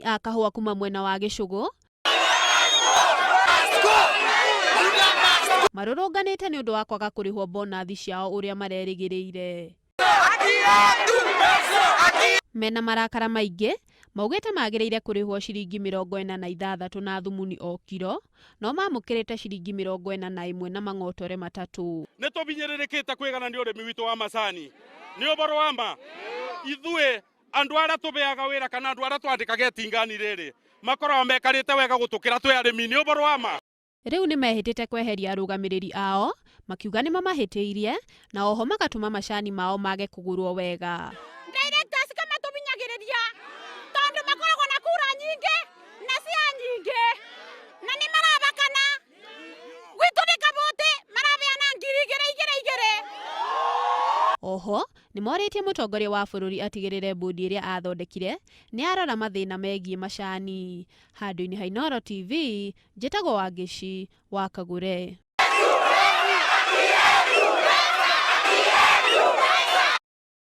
a kahũa kuma mwena wa Gĩcũgũ marũrũnganĩte nĩ ũndũ wa kwaga kũrĩhwo bonathi ciao ũrĩa marerĩgĩrĩire. Mena marakara maingĩ, maugĩte magĩrĩire kũrĩhwo ciringi 46 na thumuni o kiro, no mamũkĩrĩte ciringi 41 na mang'otore matatũ. Nĩ tũbinyĩrĩrĩkĩte kwĩgana nĩ ũrĩmi witũ wa macani. Nĩ ũboro wa ma? Ithuĩ andũ arĩa tũbeaga wĩra kana andũ arĩa twandĩkaga itingani rĩrĩ makoragwo mekarĩte wega gũtũkĩra twĩ arĩmi. Nĩ ũboro wa ma? Rĩu nĩmehĩtĩte kweheria arũgamĩrĩri ao, makiuga nĩmamahĩtĩirie, na oho magatũma macani mao mage kũgũrwo wega. Directors ka matũbinyagĩrĩria tondũ makoragwo na kura nyingĩ na cia nyingĩ na nĩ marabakana gwitũ nĩ kabũtĩ marabeana 2000 igĩrĩ igĩrĩ. Oho, nĩmorĩtie mũtongoria wa bũrũri atigĩrĩre mbũndi ĩrĩa athondekire nĩyarora mathĩna megiĩ macani. Handũ-inĩ ha Inooro TV, Njĩtagwo Wangeci wa Kagure.